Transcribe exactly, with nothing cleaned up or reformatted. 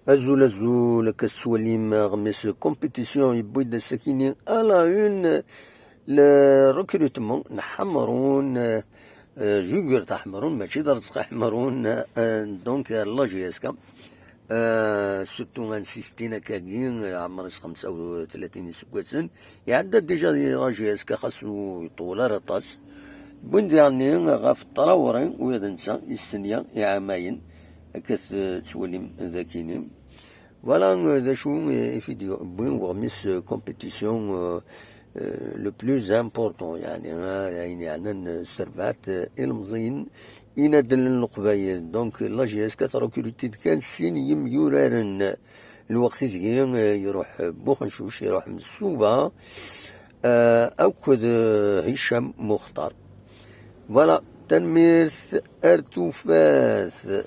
Azul, azul, akka tettwalim aɣmis compétition yewwi-d ass-akini à la une le recrutement n Ḥemrun, euh, Jugurta Ḥemrun, mačči d Arezqi Ḥemrun, euh, donc ar la J S K. Euh, surtout ad nsisti akkagi, euh, ɛemṛ-is xemsa u tlatin iseggasen, iɛedda déjà di la J S K, xas ur iṭul ara aṭas. Wwin diɣenni ɣef Traoré, ula d netta yestenya iɛamayen, akka tettwalim dagini. Voilà, euh, d acu, euh, i fidyo wwin weɣmis, euh, compétition, euh, euh, le plus important, yani, euh, ayen yeɛnan, euh, s terbaɛt, euh, ilemẓiyen inadlen n Leqbayel. Donc, la J S K trecruti-d kan sin yimyuraren. Lweqt ideg, euh, iruḥ, euh, Buxencuc, iruḥ Msuba, euh, akked, euh, Hicam Muxtar. Voilà, tanemmirt, ar tufat.